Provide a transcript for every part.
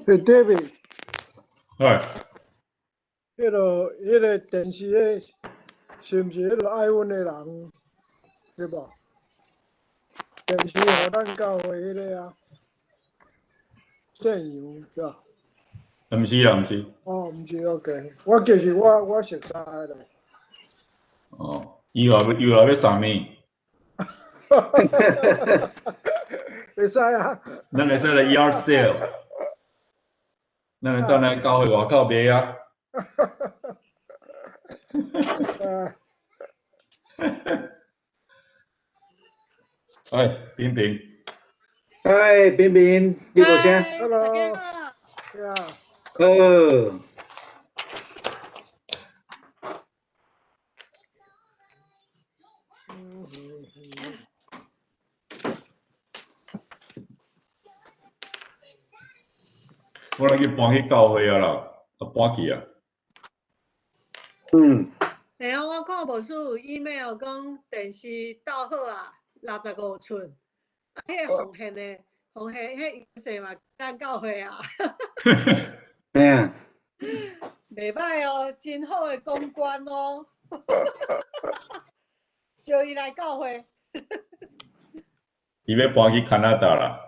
欸，David，哎，彼个電視的，是毋是彼个愛阮的人，對無？電視予咱教會彼个啊，姓楊對吧？毋是啦，毋是。哦，毋是，OK，我其實我熟悉的啦。哦，伊又來欲送你。會使啊。咱會使來 yard sale。咱會當來教會外口賣啊。啊。哎，平平。哎，平平，你無聲？Hello。呀。好。我來去搬去教會啊啦，啊搬去啊。嗯。會啊，我看無師有 email 講電視鬥好啊，65寸，啊，彼个奉獻的，奉獻彼個優勢嘛，咱教會啊。嘿啊。袂歹哦，真好的公關哦。招伊來教會。伊欲搬去加拿大啦。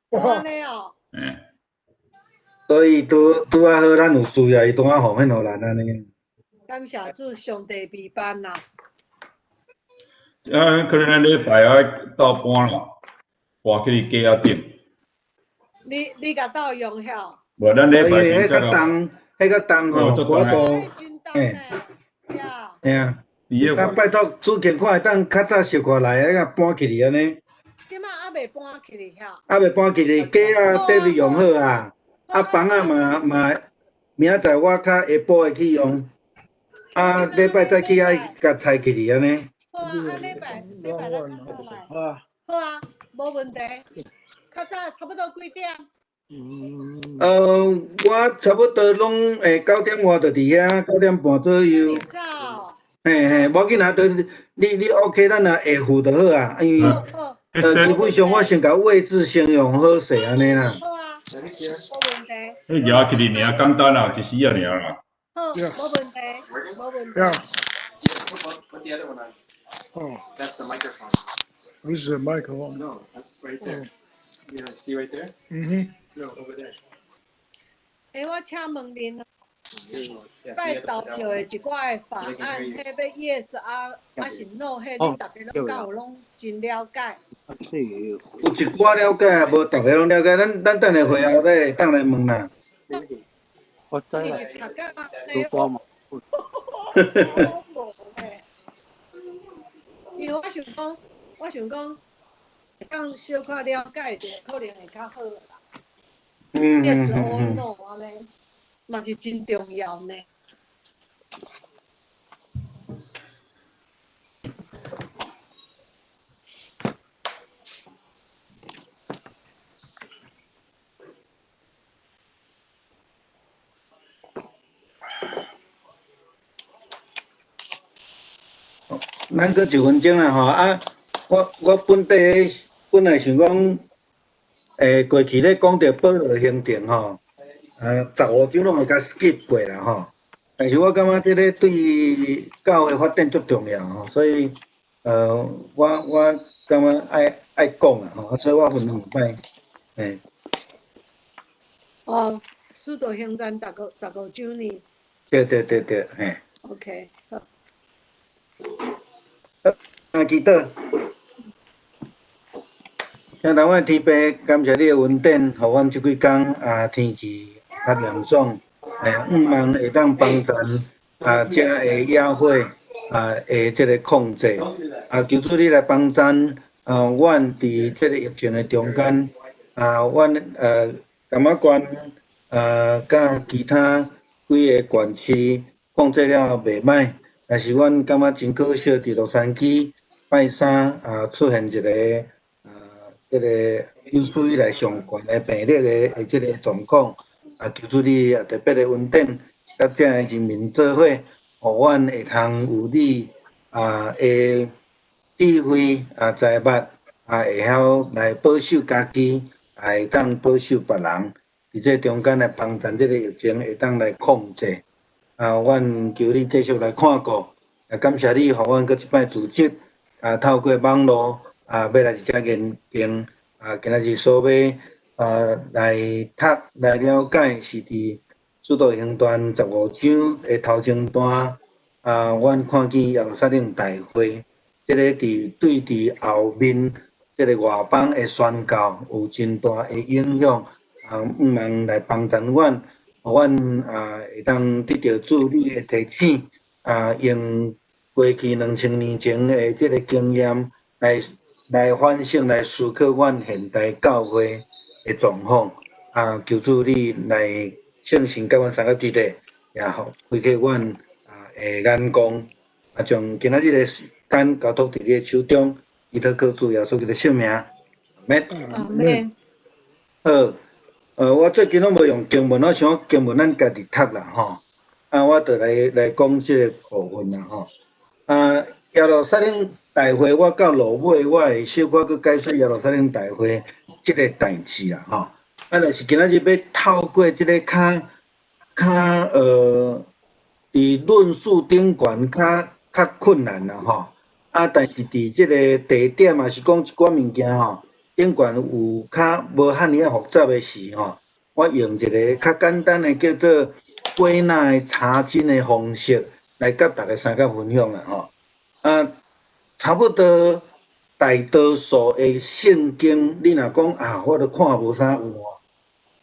按呢哦。嗯。所以拄拄仔好，咱有需要，伊拄仔奉獻予咱按呢。感謝主，上帝備辦啦。啊，可能咱禮拜愛鬥搬啦，搬去架仔頂。你共鬥用曉？無，咱禮拜彼較重，彼較重吼，我都，嘿，嘿啊。啊，拜託主持看會當較早小可來，啊，搬起來按呢。這馬猶未搬起來遐。猶未搬起來，架仔底用好啊。啊，房仔嘛嘛，明仔載我較下晡會去用。啊，禮拜再去愛共拆起來按呢。好啊，啊禮拜咱較早來。好啊。好啊，無問題。較早差不多幾點？我差不多攏會9點外就佇遐，9點半左右。嘿嘿，無要緊啊，都你 OK，咱若下付就好啊，因為基本上我先共位置先用好勢按呢啦。好啊，無問題。彼舉起來爾簡單啦，一時仔爾啦。好，無問題，無問題。 Put the other one on. Oh. That's the microphone. This is the microphone. No, that's right there. You know, see right there? Mm-hmm. No, over there. 欸，我請問恁哦，拜投票的一寡的法案，彼欲 yes 啊，抑是 no，彼恁逐家攏敢有攏真了解？有一寡了解，無逐个攏了解。咱等下會後再會當來問啦。我知啦。你是讀甲有歌嘛？我無咧，因為我想講，我想講，當小可了解者，可能會較好啦。Yes or no 按呢，嘛是真重要呢。咱閣一分鐘啦吼啊！我本底本來想講，過去咧講著保羅行程吼，15章攏會共 skip 過啦吼。但是我感覺這個對教會發展足重要吼，所以我感覺愛講啦吼，所以我分兩擺，嘿。哦，使徒行傳15章呢？對對對對，嘿。 OK，好。啊，祈禱。天父，阮天父，感謝你的恩典，予阮這幾工啊天氣較涼爽，向望會當幫贊啊，遮的野火啊的這个控制，啊，求主你來幫贊啊，阮佇這个疫情的中間啊，阮柑仔縣啊，佮其他幾个縣市控制了袂歹，但是阮感覺真可惜，佇洛杉磯拜三啊出現一个這个有史以來上懸的病例的這个狀況，啊，求主你也特別的恩典，佮遮的人民做伙，予阮會通有你啊的智慧啊財物啊，會曉來保守家己，也會當保守別人。佇這中間來幫助這个疫情會當來控制。啊，阮求你繼續來看顧，也感謝你，予阮閣一擺組織啊，透過網路啊，欲來佇遮研經啊，今仔日所欲啊來讀來了解是佇使徒行傳十五章的頭前段啊，阮看見耶路撒冷大會，這个佇對佇後面這个外邦的宣教有真大的影響啊，向望來幫助阮，予阮啊會當得著主你的提醒啊，用過去2000年前的這个經驗來反省、來思考阮現代教會的狀況啊，求主你來聖神佮阮相佮佇咧，也予開啟阮啊的眼光，啊，將今仔日的時間交託佇你的手中，祈禱靠主耶穌基督聖名，阿們。阿們。好，我最近攏無用經文，我想經文咱家己讀啦吼。啊，我就來講這个部分啦吼。啊，耶路撒冷大會，我到落尾我會小可閣解說耶路撒冷大會這个代誌啦吼。啊，但是今仔日欲透過這个較較佇論述頂懸較較困難啦吼。啊，但是佇這个地點也是講一寡物件吼，頂懸有較無遐爾仔複雜的時吼，我用一个較簡單的叫做歸納的查經的方式來佮大家相佮分享啦吼。啊，差不多大多數的聖經，你若講啊，我都看無啥有哦。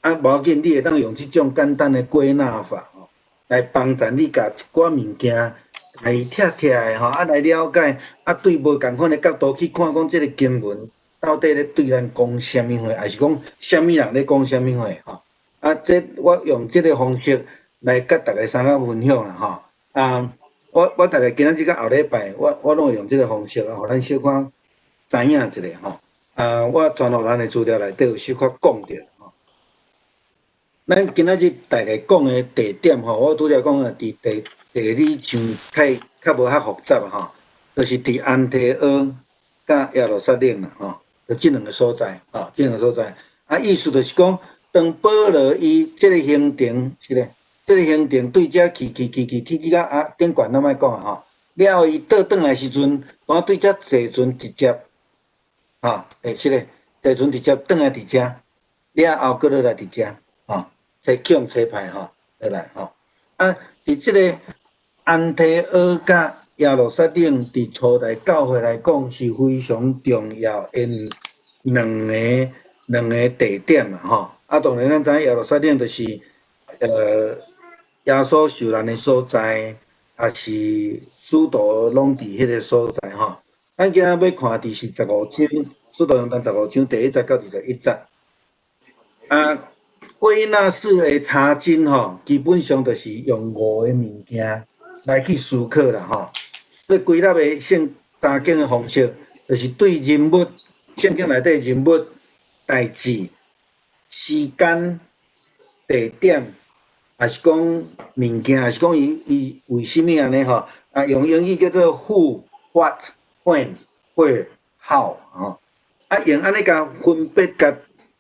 啊，無要緊，你會當用這種簡單的歸納法吼，來幫助你共一寡物件來拆拆的吼，啊來了解，啊對無仝款的角度去看，講這个經文到底咧對咱講啥物話，抑是講啥物人咧講啥物話吼。啊，這我用這个方式來佮大家相佮分享啦吼。啊，我大概今仔日佮後禮拜，我攏會用這个方式啊，予咱小可知影一下吼。啊，我傳予咱的資料內底有小可講著吼。咱今仔日大概講的地點吼，我拄才講的佇地理上較較無遐複雜吼，就是佇安提阿佮耶路撒冷啦吼，就這兩个所在吼，這兩个所在。啊，意思就是講，當保羅伊這个行程是咧，這个行程對遮去去去去去去到啊頂懸攏莫講啊吼，了後伊倒轉來時陣，當對遮坐船直接，吼，欸是咧，坐船直接轉來佇遮，了後閣落來佇遮，吼，揣去予揣歹吼，落來吼。啊，佇這个安提阿佮耶路撒冷，佇初代教會來講是非常重要的兩个地點啦吼。啊，當然咱知影耶路撒冷就是耶穌受難的所在，也是使徒攏佇彼个所在吼。咱今仔欲看佇是十五章，使徒行傳十五章第一節到21節。啊，歸納式的查經吼，基本上就是用五個物件來去思考啦吼。這歸納的聖查經的方式，就是對人物、聖經內底人物、代誌、時間、地點，抑是講物件，抑是講伊伊為啥物按呢吼？啊，用英語叫做 who、what、when、where、how 吼。啊，用按呢共分別共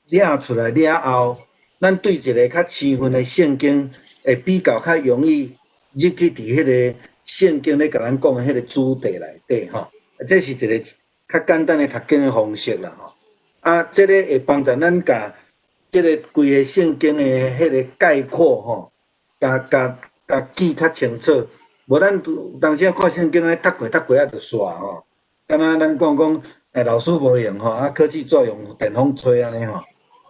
掠出來了後，咱對一个較生分的聖經會比較較容易入去佇彼个聖經咧共咱講的彼个主題內底吼。這是一个較簡單的讀經的方式啦吼。啊，這个會幫助咱共這个規个聖經的彼个概括吼，共共共記較清楚。無咱有當時仔看聖經按呢讀過讀過啊，就煞吼。敢若咱講講，欸，老師無閒吼，啊，考試紙用電風吹按呢吼，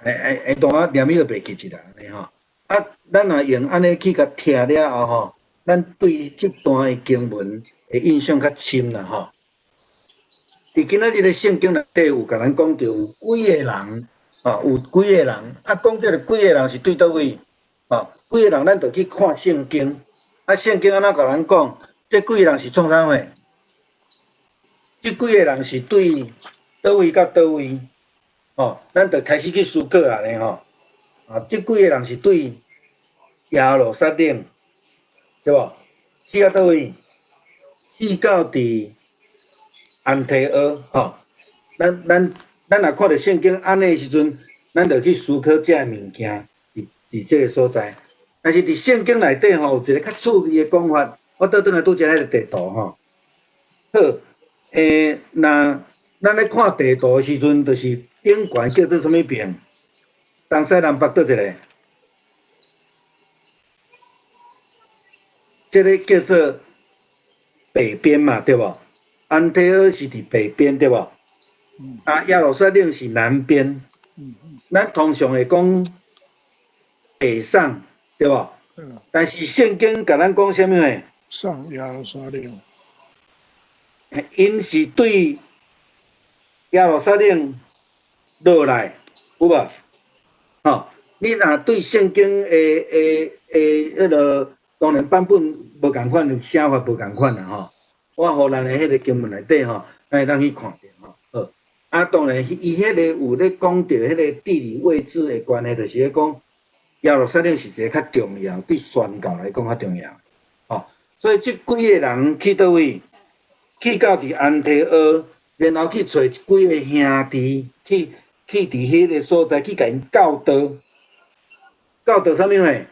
欸欸欸，當下連伊都袂記得按呢吼。啊，咱若用按呢去共聽了後吼，咱對這段的經文的印象較深啦吼。佇今仔日的聖經內底有共咱講著有幾个人，吼，有幾個人，啊，講這个幾個人是對佗位？吼，幾个人咱就去看聖經，啊，聖經按怎共咱講？這幾个人是創啥貨？這幾个人是對佗位到佗位？吼，咱就開始去思考按呢吼。啊，這幾个人是對耶路撒冷，對無？去到佗位？去到佇安提阿，吼。咱若看著聖經按呢的時陣，咱就去思考這个物件。伫這个所在。但是佇聖經內底吼，有一个較趣味的講法，我倒轉來拄才彼个地圖吼。好，若咱咧看地圖的時陣，就是頂懸叫做啥物邊？東西南北佗一个？這个叫做北邊嘛，對無？安提阿是佇北邊，對無？啊，耶路撒冷是南邊。咱通常會講北上，對無？但是聖經共咱講啥物呢？上耶路撒冷。𪜶是對耶路撒冷落來，有無？吼，你若對聖經的彼个，當然版本無仝款，寫法無仝款啦吼。我予咱的彼个經文內底吼，咱會當去看著吼。好，啊，當然伊彼个有咧講著彼个地理位置的關係，就是咧講耶路撒冷是一个較重要，對宣教來講較重要。吼，所以這幾个人去佗位？去到佇安提阿，然後去揣幾个兄弟，去佇彼个所在去共𪜶教導，教導啥物貨？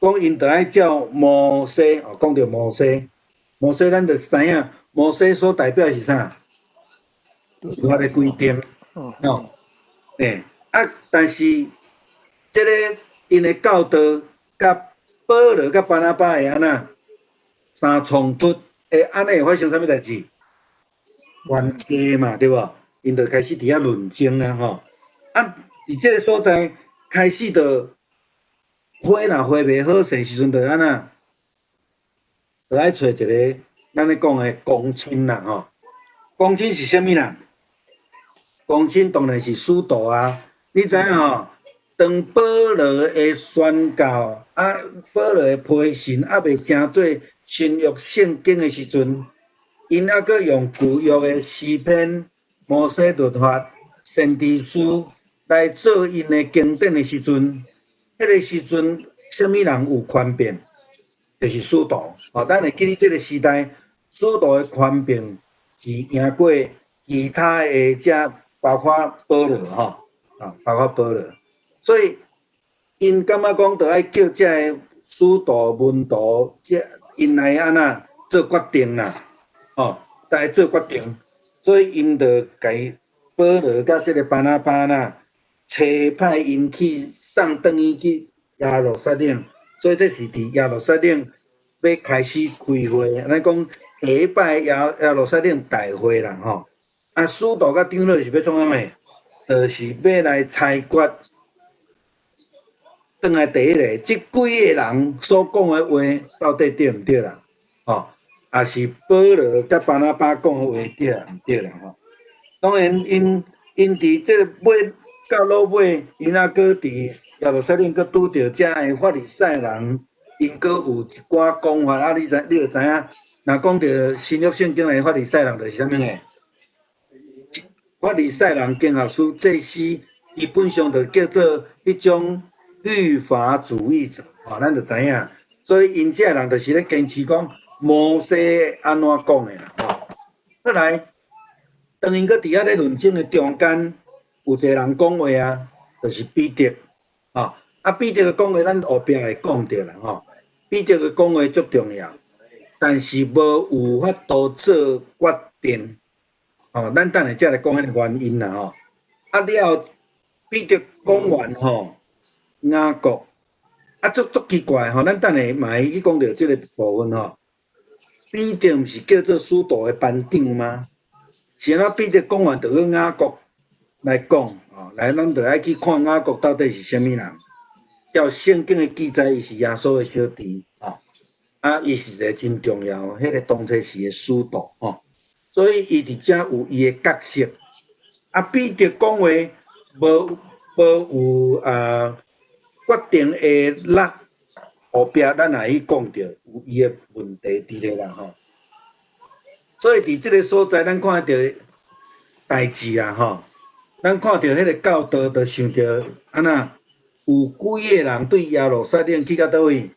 講𪜶著愛照摩西，哦，講著摩西，摩西咱就知影，摩西所代表是啥？律法的規定，哦，啊，但是這个𪜶的教導佮保羅佮巴拿巴會按怎相衝突？按呢會發生啥物代誌？冤家嘛，對無？𪜶就開始佇遐論爭啊，吼！啊，佇這个所在開始就會若會袂好勢時陣，就按怎？就愛揣一个咱咧講的公親啦，吼！公親是啥物啦？公親當然是使徒啊！你知影吼？當保羅的宣教啊，保羅的批信猶未成做新約聖經的時陣，𪜶猶閣用舊約的詩篇、摩西律法、先知書來做𪜶的經典的時陣，彼个時陣，啥物人有權柄？就是使徒。哦，咱會記得這个時代，使徒的權柄是贏過其他的這，包括保羅吼，啊，包括保羅。所以，𪜶感覺講，著愛叫這个使徒門徒，這𪜶來按怎做決定啦，哦，來做決定。所以，𪜶就共保羅佮這个巴拿巴啦，差派𪜶去送轉去去耶路撒冷。所以，這是佇耶路撒冷欲開始開會，按呢講第一擺耶路撒冷大會啦，吼。啊，使徒佮長老是欲創啥物？就是欲來裁決。轉來第一个，這幾个人所講的話到底對毋對啦？吼，抑是保羅佮巴拿巴講的話對毋對啦？吼，當然，𪜶佇這个尾到落尾，𪜶猶閣佇耶路撒冷閣拄著遮个法利賽人，𪜶閣有一寡講法啊！你知你就知影，若講著新約聖經的法利賽人就是啥物個？法利賽人經學師祭司，基本上就叫做彼種律法主義者，吼，咱就知影。所以𪜶這个人就是咧堅持講摩西按怎講的啦，吼。過來，當𪜶閣佇遐咧論爭的中間，有一個人講話啊，就是彼得，吼。啊，彼得的講話，咱後壁會講著啦，吼。彼得的講話足重要，但是無有法度做決定，吼。咱等下才來講彼个原因啦，吼。啊了，彼得講完吼，雅各，啊，足足奇怪吼，咱等下嘛會去講著這个部分吼。彼得毋是叫做使徒的班長嗎？是按怎彼得講完，就去雅各來講，吼，來，咱就愛去看雅各到底是啥物人。照聖經的記載，伊是耶穌的小弟，吼，啊，伊是一个真重要，彼个當初時的使徒，吼，所以伊佇遮有伊的角色。啊，彼得講話無有啊決定的力，後壁咱也去講著有伊的問題佇咧啦，吼。所以佇這个所在，咱看著代誌啊，吼，咱看著彼个教導，就想著按怎有幾个人對耶路撒冷去到佗位？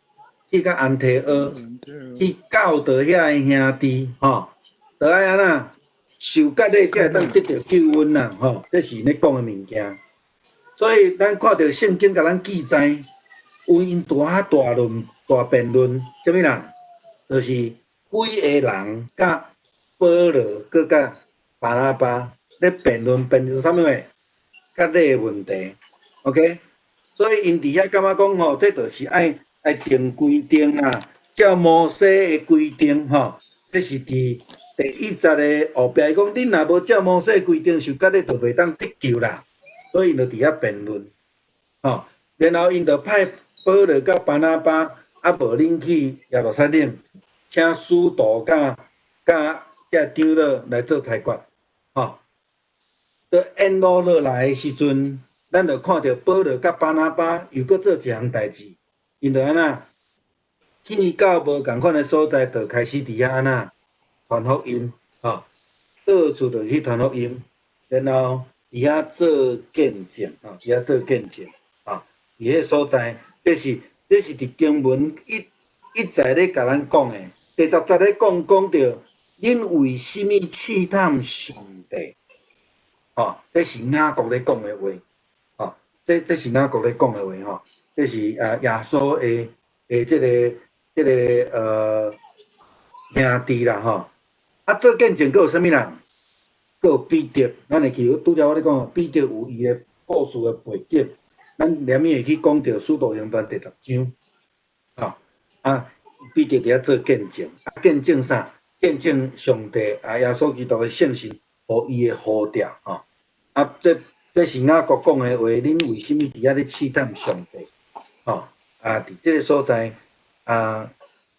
去到安提阿，去教導遐个兄弟，吼，著愛按怎受割禮才會當得著救恩啦，吼，這是咧講的物件。所以咱看著聖經共咱記載，有𪜶拄仔大論大辯論，啥物人？就是幾个人佮保羅閣佮巴拿巴咧辯論，辯論啥物話？割禮的問題，OK？所以𪜶佇遐感覺講吼，這就是愛愛定規定啊，照摩西的規定吼，這是佇第一節的後壁，伊講恁若無照摩西的規定受割禮，就袂當得救啦。所以𪜶就佇遐辯論，吼，然後𪜶就派保羅佮巴拿巴，啊無恁去耶路撒冷，請使徒佮佮這長老來做裁決，吼。佇沿路落來的時陣，咱就看著保羅佮巴拿巴又閣做一項代誌，𪜶就按怎去到無仝款的所在，就開始佇遐按怎傳福音，吼，到處就去傳福音，然後佇遐做見證，吼，佇遐做見證，吼，佇彼个所在，這是佇經文一一再咧共咱講的，第10節咧講講著，恁為啥物試探上帝？吼，這是雅各咧講的話，吼，這是雅各咧講的話，吼，這是耶穌的的這個兄弟啦，吼。啊，做見證閣有啥物人？閣有彼得，咱會記拄才我咧講，彼得有伊的故事的背景，咱連面會去講著《使徒行傳》第10章，吼，啊，彼得佇遐做見證，啊，見證啥？見證上帝啊，耶穌基督的聖神予伊的呼召，吼。啊，這是雅各講的話，恁為啥物佇遐咧試探上帝？吼，啊，佇這個所在，啊，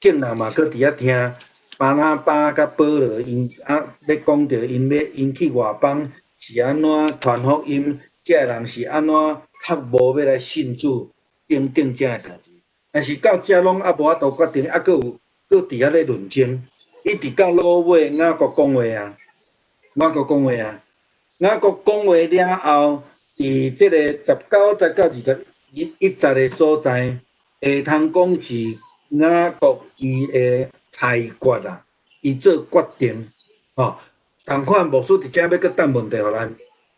眾人嘛閣佇遐聽巴拿巴佮保羅𪜶啊咧講著𪜶欲𪜶去外邦是按怎傳福音，這个人是按怎較無欲來信主等等這个代誌。但是到這攏猶無法度決定，猶閣有閣佇遐咧論爭，一直到落尾雅各講話啊，雅各講話啊，雅各講話了後，佇這個19節到21節的所在，會通講是雅各伊的裁決啊，伊做決定，吼。仝款牧師佇遮欲閣擲問題予咱，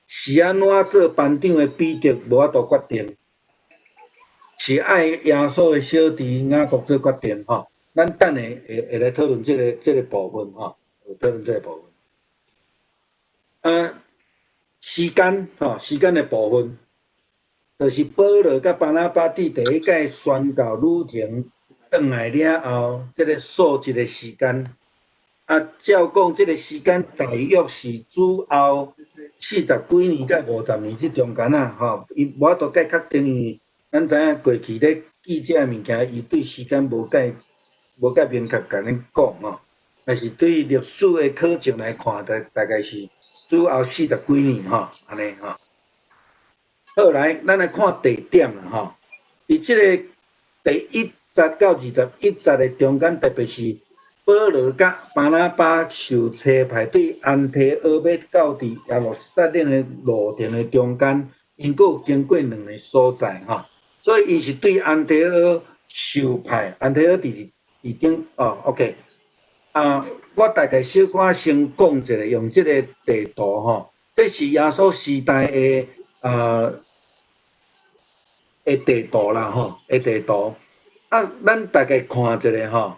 是按怎做班長的彼得無法度決定，是愛耶穌的小弟雅各做決定，吼。咱等下會會來討論這個部分，吼，討論這個部分。啊，時間，吼，時間的部分，就是保羅佮巴拿巴佇第一擺宣教旅程轉來了後，這個數字的時間，啊，照講這個時間大約是主後40幾年到50年這中間啊，吼，伊無法度蓋確定，因為咱知影過去咧記這个物件，伊對時間無蓋明確共咱講吼，但是對歷史的考證來看，大概是主後四十幾年吼，按呢吼。好，來，咱來看地點啦吼。佇這个第一節到21節的中間，特別是保羅佮巴拿巴受差派對安提阿欲到佇耶路撒冷的路程的中間，𪜶閣有經過兩个所在吼，所以𪜶是對安提阿受派，安提阿佇佇頂哦，OK，啊，我大概小可先講一下，用這个地圖吼，這是耶穌時代的的地圖啦吼，的地圖。啊，咱大概看一下吼，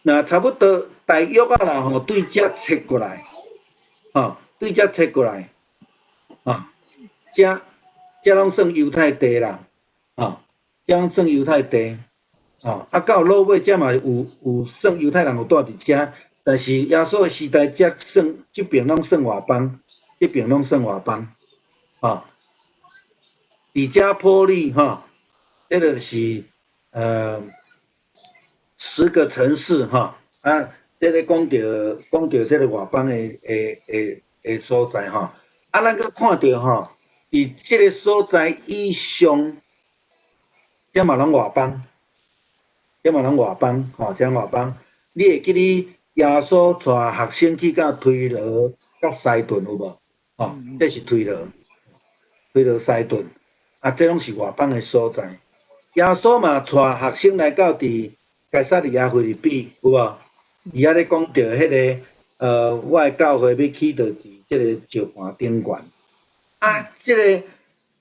若差不多大約啊啦吼，對遮切過來，吼，對遮切過來，啊，遮遮攏算猶太地啦，啊，遮攏算猶太地，啊，啊到落尾遮嘛有算猶太人有住佇遮，但是耶穌的時代，遮算這邊攏算外邦，這邊攏算外邦，啊，佇遮坡利吼，這个是10個城市吼，啊，這个講著這个外邦的所在吼，啊，咱閣看著吼，佇這个所在以上，這嘛攏外邦，這嘛攏外邦，吼，這外邦，你會記得耶穌帶學生去到推羅佮西頓有無？吼，這是推羅，推羅西頓，啊，這攏是外邦的所在。耶穌嘛帶學生來到佇該撒利亞腓立比，有無？伊遐咧講著彼个，我的教會欲起佇這个石盤頂懸。啊，這个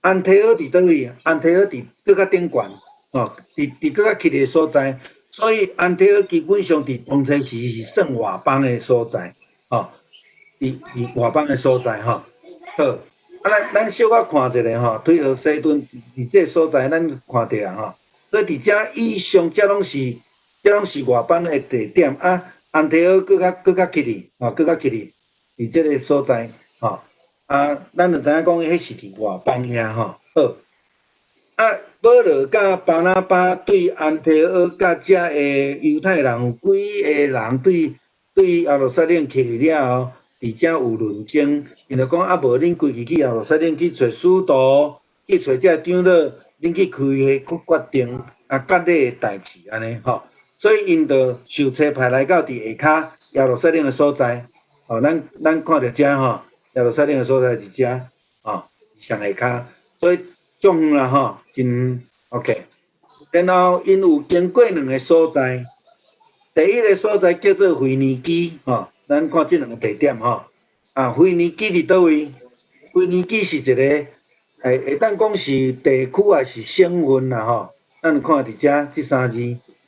安提阿佇佗位？安提阿佇閣較頂懸，吼，佇閣較起的所在，所以安提阿基本上佇當初時是算外邦的所在，吼，佇外邦的所在，吼。好，啊，咱小可看一下吼，推羅西頓佇這个所在，咱看著啊，吼。所以佇遮以上，這攏是外邦的地點啊。安提阿閣較起去，吼，閣較起去，佇這个所在，吼。啊，咱就知影講，彼是佇外邦遐吼。好，啊，保羅佮巴拿巴對安提阿佮遮的猶太人有幾个人對耶路撒冷去了後，佇遮有論爭，𪜶就講啊，無恁規氣去耶路撒冷去揣使徒，去揣這長老，恁去開會去決定啊，割禮的代誌按呢吼。所以𪜶就受差派來到佇下跤耶路撒冷的所在。吼，咱看著遮吼。耶路撒冷的所在佇遮，吼，上下跤，所以足遠啦吼，真 OK。然後𪜶有經過兩个所在，第一个所在叫做腓尼基，吼，咱看這兩个地點吼。啊，腓尼基佇佗位？腓尼基是一个會當講是地區還是省份啦吼。咱看佇遮這三字，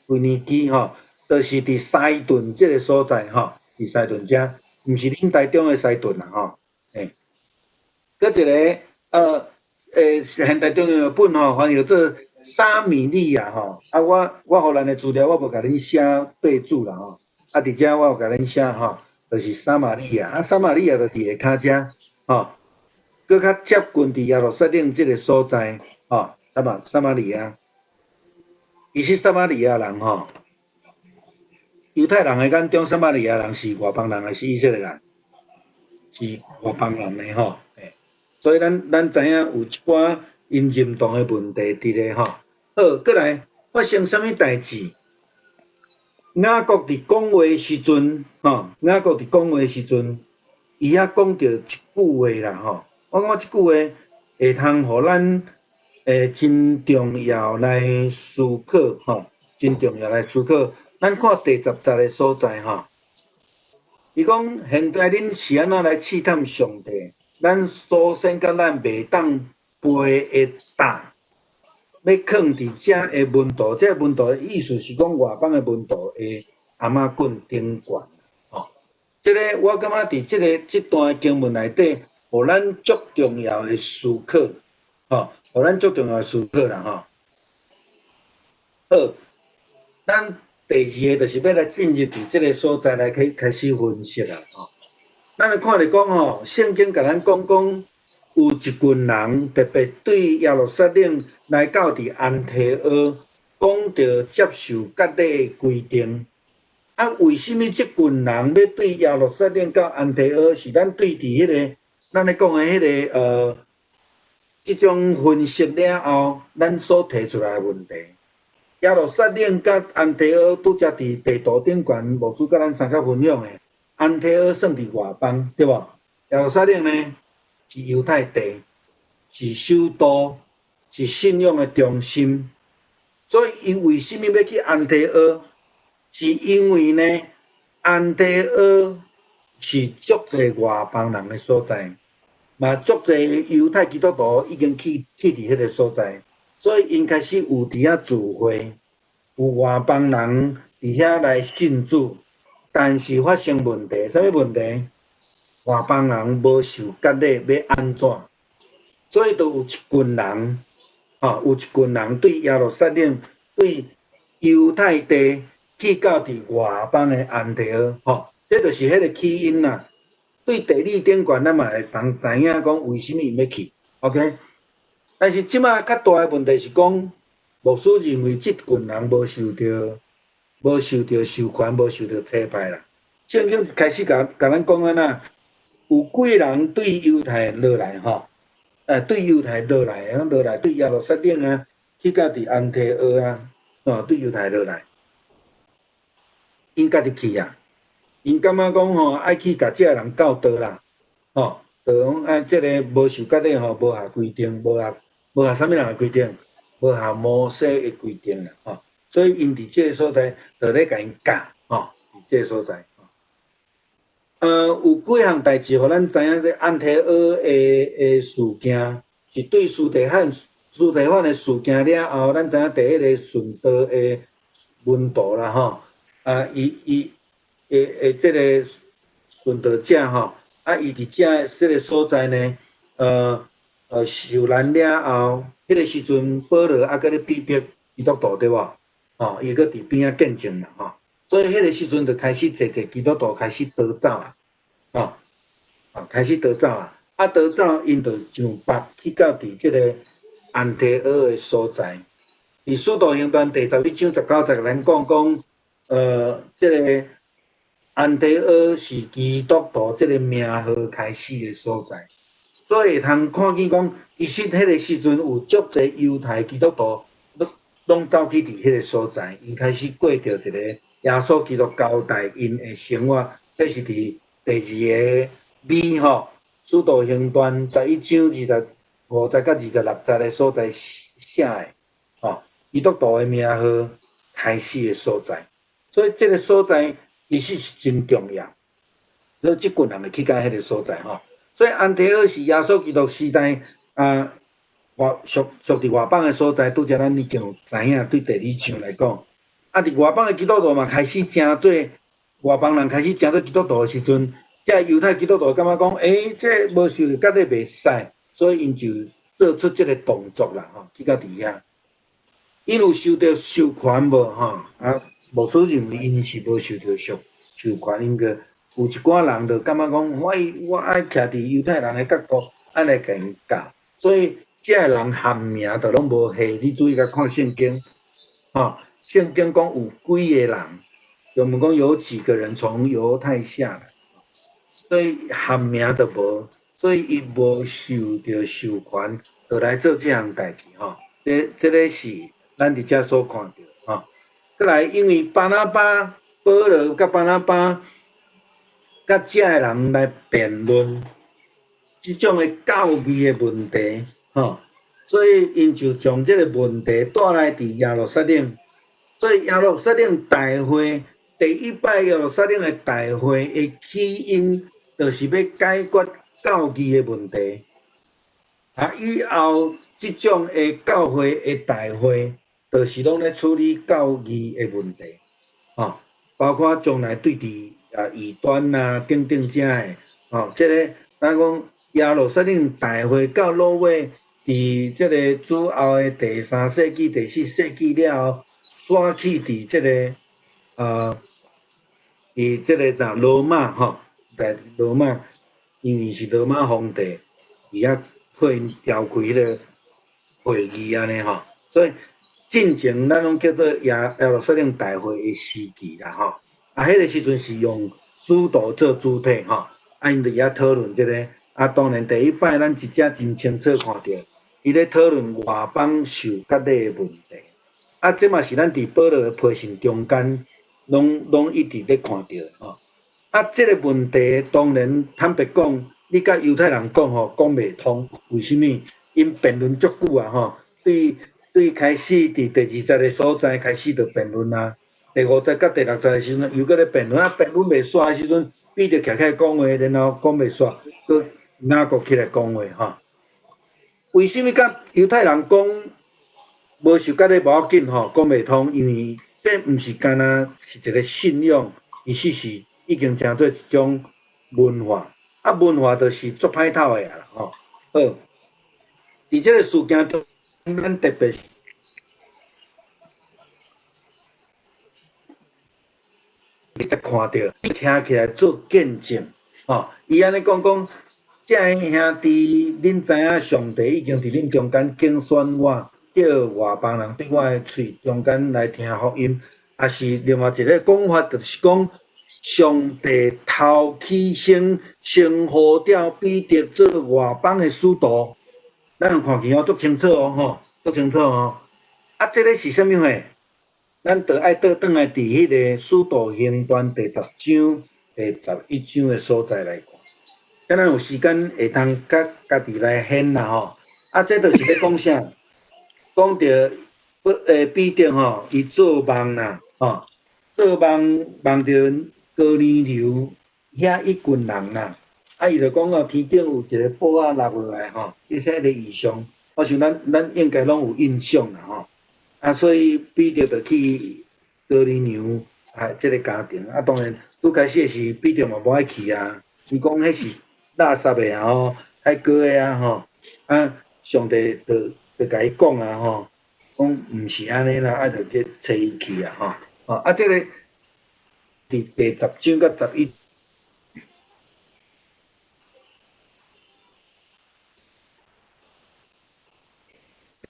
腓尼基吼，就是佇西頓這个所在吼，佇西頓遮，毋是恁台中的西頓啦吼。欸，閣一个，現代中譯本吼，翻譯做撒瑪利亞吼。啊，我予咱的資料我無共恁寫備註啦吼。啊，佇遮我有共恁寫吼，就是撒瑪利亞。啊，撒瑪利亞就佇下跤遮，吼，閣較接近佇耶路撒冷這个所在，吼，撒瑪利亞。其實撒瑪利亞人吼，猶太人的眼中，撒瑪利亞人是外邦人還是以色列人？是外邦人的吼，欸，所以咱知影有一寡𪜶認同的問題佇咧吼。好，過來發生啥物代誌？雅各佇講話時陣，吼，雅各佇講話時陣，伊遐講著一句話啦，吼。我感覺這句話會通予咱真重要來思考，吼，真重要來思考。咱看第10節的所在，吼。伊講：現在恁是按怎來試探上帝？咱祖先佮咱袂當背的擔，欲囥佇遮的門徒。這個門徒的意思是講外邦的門徒的頷仔棍頂懸。吼，這个我感覺佇這个這段經文內底，予咱足重要的思考，吼，予咱足重要的思考啦，吼。好，咱第二个就是欲來進入佇這个所在來去開始分析啦，吼。咱來看著講吼，聖經共咱講講，有一群人特別對耶路撒冷來到佇安提阿，講著接受割禮的規定。啊，為啥物這群人欲對耶路撒冷到安提阿？是咱對佇彼个咱咧講的彼个這種分析了後，咱所提出來的問題。耶路撒冷佮安提阿拄才佇地圖頂懸，牧師佮咱相共分享的，安提阿算佇外邦，對無？耶路撒冷呢，是猶太地，是首都，是信仰的中心。所以，𪜶為啥物欲去安提阿？是因為呢，安提阿是足濟外邦人的所在，嘛足濟猶太基督徒已經去佇彼个所在。所以，𪜶開始有佇遐聚會，有外邦人佇遐來信主，但是發生問題，啥物問題？外邦人無受割禮，欲按怎？所以，就有一群人，吼，有一群人對耶路撒冷、對猶太地去到佇外邦的安提阿，吼，這就是彼个起因啦。對地理頂懸，咱嘛會知影講為啥物𪜶欲去，OK？但是這馬較大的問題是講，牧師認為這群人無受著授權，無受著差派啦。聖經一開始共咱講按怎，有幾人對猶太落來吼，對猶太落來，落來對耶路撒冷啊，去到佇安提阿啊，吼，對猶太落來，𪜶家己去啊，𪜶感覺講吼，愛去共這个人教導啦，吼，就講啊，這个無受割禮吼，無合規定，無合啥物人的規定，無合摩西的規定啦，吼，所以𪜶佇這个所在就咧共𪜶教，吼，佇這个所在。有幾項代誌，予咱知影這安提阿的事件。是對司提反的事件了後，咱知影第一个殉道的門徒啦吼，啊，伊伊的的這个殉道者吼，啊，伊佇遮這个所在呢，受難了後，彼个時陣保羅猶閣咧逼迫基督徒對無？吼，伊閣佇邊仔見證啦吼，所以彼个時陣就開始濟濟基督徒開始逃走啊，吼，啊開始逃走啊，啊逃走𪜶就上北去到佇這个安提阿的所在。佇使徒行傳第11章19節，咱講講，這个安提阿是基督徒這个名號開始的所在，所以會通看見講，其實彼个時陣有足濟猶太基督徒攏攏走去佇彼个所在，𪜶開始過著一個耶穌基督交代𪜶的生活，這是佇第二个米吼，使徒行傳11章25節佮26節的所在寫的，吼，基督徒的名號開始的所在，所以這个所在其實是真重要，所以這群人會去到彼个所在吼。所以安提阿是耶穌基督時代啊，外屬屬佇外邦的所在，拄才咱已經有知影，對第二章來講，啊，佇外邦的基督徒嘛開始成做外邦人開始成做基督徒的時陣，這猶太基督徒感覺講，欸，這無受割禮袂使，所以𪜶就做出這个動作啦，吼，去到佇遐。𪜶有受著授權無？吼，啊，牧師認為𪜶是無受著授權，𪜶個有一寡人就感覺講，我愛徛佇猶太人的角度，愛來共𪜶教，所以這个人含名就攏無下。你注意共看聖經，吼，聖經講有幾个人，我們講有幾個人從猶太下來，所以含名就無，所以伊無受著授權，就來做這項代誌，吼。這個是咱佇遮所看著，吼。閣來，因為巴拿巴、保羅佮巴拿巴，佮遮个人來辯論這種的教義的問題，吼，所以𪜶就將這个問題帶來佇耶路撒冷。所以耶路撒冷大會第一擺耶路撒冷的大會的起因，就是欲解決教義的問題。啊，以後這種的教會的大會，就是攏咧處理教義的問題，吼，包括將來對佇啊異端啊等等遮的，吼，這个咱講耶路撒冷大會到落尾，佇這个主後的第三世紀、第四世紀了後，徙去佇這个佇這个啥羅馬吼，來羅馬，因為是羅馬皇帝，佇遐替𪜶召開彼个會議按呢吼，所以進前咱攏叫做耶路撒冷大會的時期啦吼，啊，彼个時陣是用使徒做主體吼，啊，𪜶佇遐討論這个，啊，當然第一擺咱一遮真清楚看著，伊咧討論外邦受割禮的問題，啊，這嘛是咱佇保羅的批信中間，攏一直咧看著的吼，啊，這个問題當然坦白講，你佮猶太人講吼，講袂通，為啥物？𪜶辯論足久啊吼，對開始佇第二節的所在開始就辯論啊，第五節佮第六節的時陣又閣咧辯論，啊，辯論袂煞的時陣，彼得徛起來講話，然後講袂煞，閣雅各起來講話吼。為啥物佮猶太人講無受割禮無要緊吼，講袂通，因為這毋是干焦是一个信仰，其實是已經成做一種文化，啊，文化就是足歹透的啊啦吼。好，佇這个事件中，咱特別才看著，徛起來做見證，吼，伊按呢講講，這个兄弟，恁知影上帝已經佇恁中間揀選我，叫外邦人對我的喙中間來聽福音，抑是另外一个講法，就是講上帝頭起先先呼召彼得做外邦的使徒，咱有看見哦，足清楚哦，吼，足清楚哦。啊，這个是啥物貨？咱著愛倒轉來佇彼个使徒行傳第10章、第11章的所在來看，敢咱有時間會通佮家己來顯啦吼。啊，這就是咧講啥？講著彼得吼，伊做夢啦，吼，做夢夢著哥尼流遐一群人啦，啊，伊就講哦，天頂有一個寶仔落落來吼，伊彼個異象，我想咱應該攏有印象啦吼。啊，所以彼得就去哥尼流啊，這個家庭啊，當然拄開始時彼得嘛無愛去啊，伊講彼是垃圾的啊吼，太過的啊吼，啊，上帝就共伊講啊吼，講毋是按呢啦，啊，就去揣伊去啊吼，啊，這個佇第10章佮11。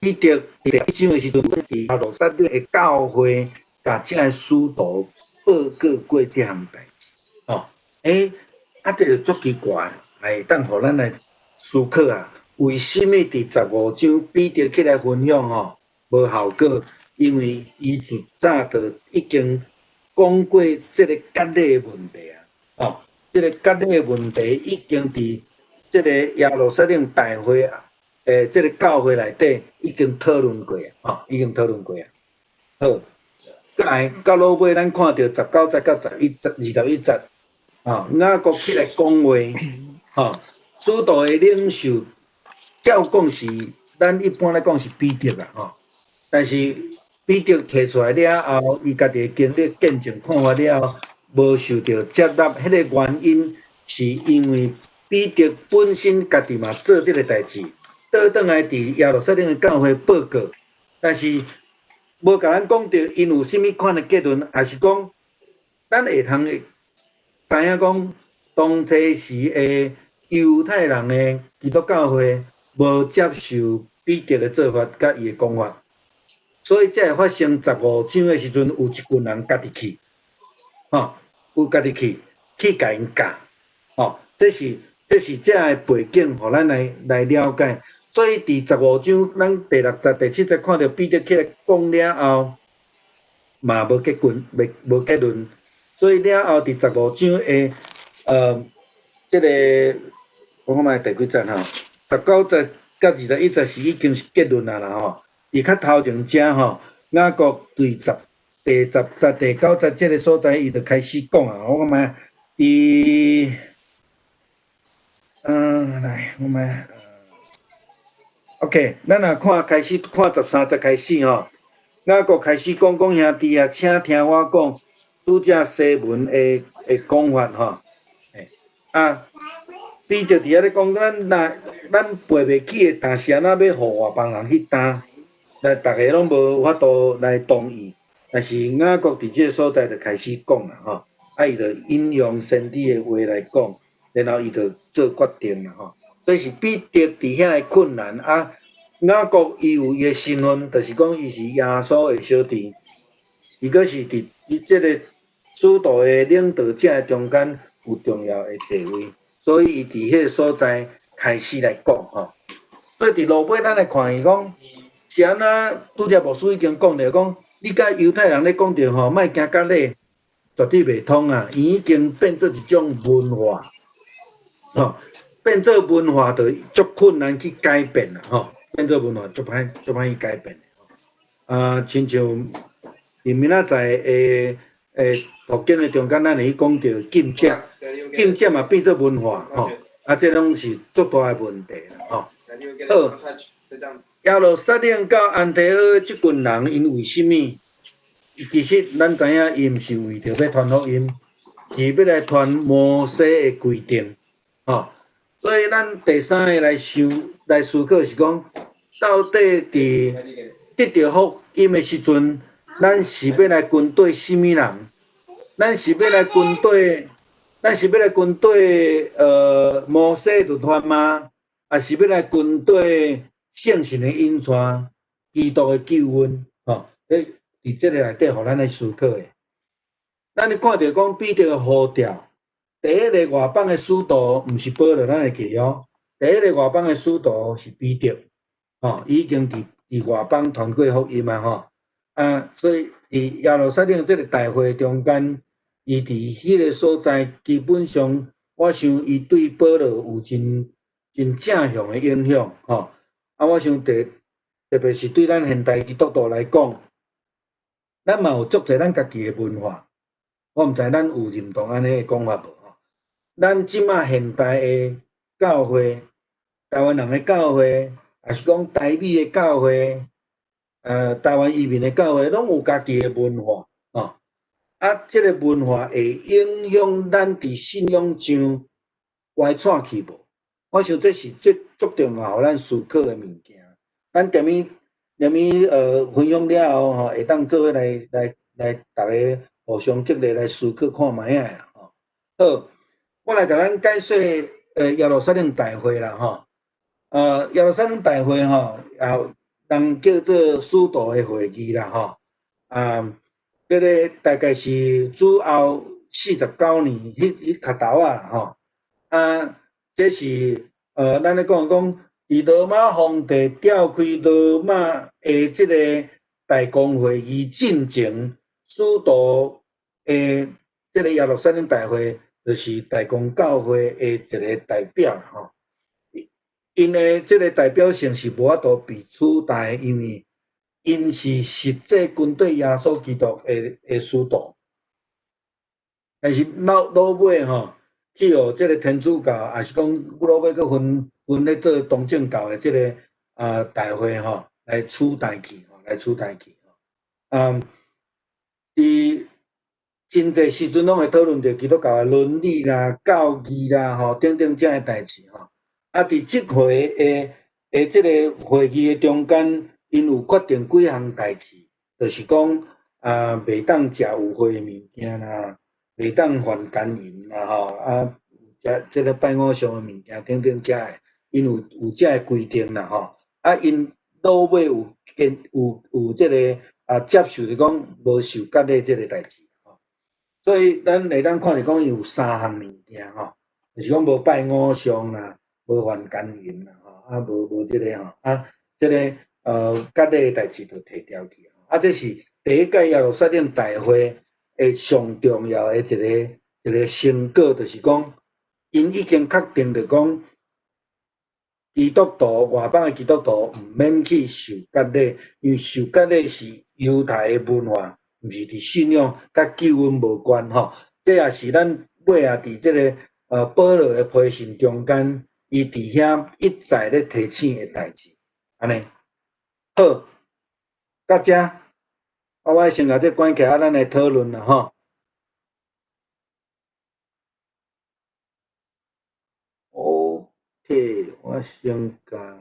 彼得佇第一章的時陣，佇耶路撒冷的教會，共這个使徒報告過這項代誌，吼，欸，啊，這就足奇怪，會當予咱來思考啊，為啥物佇十五章彼得起來分享吼，無效果？因為伊自早就已經講過這个割禮的問題啊，吼，這个割禮的問題已經佇這个耶路撒冷大會啊。這个教會內底已經討論過啊，吼，已經討論過啊。好，過來到落尾，咱看著19節到11節、21節，吼，雅各起來講話，吼，使徒的領袖，照講是，咱一般來講是彼得啦，吼，但是彼得提出來了後，伊家己的經歷見證看法了後，無受著接納，彼个原因是因為彼得本身家己嘛做這个代誌。倒轉來佇耶路撒冷的教會報告，但是無共咱講著𪜶有啥物款的結論，抑是講咱會通會知影講當初時的猶太人的基督教會無接受彼得的做法佮伊的講法，所以才會發生十五章的時陣有一群人家己去，吼，有家己去去共𪜶教，吼，這是這个背景，予咱來了解。所以佇十五章，咱第六節、第七節看著彼得起來講了後，嘛無結論，袂無結論。所以了後佇十五章的這个我看覓第幾節吼？19節佮21節是已經是結論啊啦吼。佇較頭前遮吼，雅各對十第10節、第9節這个所在，伊就開始講啊。我看覓，佇來，我覓。OK，咱若看開始看13節開始吼，雅各開始講講兄弟啊，請聽我講，拄才西門的講法吼，啊，彼得佇遐咧講，咱若咱背袂起的，但是按怎欲予外邦人去擔？來，逐个攏無法度來同意。但是雅各佇這个所在就開始講啦吼，啊，伊就引用先知的話來講，然後伊就做決定啦吼。所以是彼得佇遐的困難啊，雅各伊有伊的身份，就是講伊是耶穌的小弟，伊閣是佇伊這個使徒的領導者的中間有重要的地位，所以伊佇彼个所在開始來講吼。所以佇落尾咱來看伊講，是按怎拄才牧師已經講著講，你佮猶太人咧講著吼，莫驚割禮，絕對袂通啊！伊已經變做一種文化，吼。變做文化就足困難去改變啦，吼！變做文化足歹足歹去改變的。啊，親像佇明仔載的讀經的中間，咱會去講著禁食，禁食嘛變做文化，吼！啊，這攏是足大的問題啦，吼！好，耶路撒冷到安提阿這群人，𪜶為啥物？其實咱知影，伊毋是為著欲傳福音，是欲來傳摩西的規定，吼！所以咱第三个來想來思考是講，到底佇得著福音的時陣，咱是欲來跟綴啥物人？咱是欲來跟綴，咱是欲來跟綴摩西律法嗎？抑是欲來跟綴聖神的引帶、基督的救恩？吼，這佇這个內底，予咱來思考的。咱咧看著講彼得的呼召。第一个外邦的使徒毋是保羅，咱會記哦。第一个外邦的使徒是彼得，吼，伊已經佇外邦傳過福音啊，吼。啊，所以佇耶路撒冷這个大會中間，伊佇彼个所在，基本上我想伊對保羅有真真正向的影響，吼。啊，我想特別是對咱現代基督徒來講，咱嘛有足濟咱家己的文化，我毋知咱有認同按呢的講法無？咱這馬現代的教會，台灣人的教會，抑是講台美的教會，台灣移民的教會，攏有家己的文化，吼。啊，這个文化會影響咱佇信仰上歪躥去無？我想這是最足重要，予咱思考的物件。咱踮物踮物分享了後吼，會當做伙來來來，逐家互相激勵來思考看覓仔啦吼。好，我來共咱解說耶路撒冷大會啦吼。耶路撒冷大會吼，也有人叫做使徒的會議啦吼。啊，這个大概是主後49年，彼較頭仔啦吼。啊，這是咱咧講講，佇羅馬皇帝召開羅馬的這个大公會議進前，使徒的這个耶路撒冷大會，就是大公教會的一个代表吼。𪜶的這个代表性是無法度被取代，因為𪜶是實際跟綴耶穌基督的使徒。但是落落尾吼，去予這个天主教，抑是講落尾閣分分咧做東正教的這个大會吼，來取代去，吼，來取代去。啊，佇真濟時陣攏會討論著基督教的倫理啦、教義啦，吼等等這个代誌吼。啊，佇這回的這个會議的中間，𪜶有決定幾項代誌，就是講啊，袂當食有血的物件啦，袂當犯姦淫啦，吼啊，這這个拜偶像的物件等等這个，𪜶有這个規定啦，吼。啊，𪜶落尾有見有有這个啊接受，就講無受割禮這个代誌，吼。所以咱會當看著講有三項物件，吼，就是講無拜偶像啦，無犯姦淫啦，吼，啊，無無這个吼，啊，這个割禮的代誌就提掉去。啊，這是第一屆耶路撒冷大會的上重要的一个一个成果，就是講，𪜶已經確定著講，基督徒外邦的基督徒毋免去受割禮，因為受割禮是猶太的文化，毋是佇信仰佮救恩無關吼。這也是咱尾仔佇這个保羅的批信中間，伊佇遐一再咧提醒的代誌，按呢好，到遮，啊，我先共這關起來，啊，咱來討論啦吼。OK，我先共。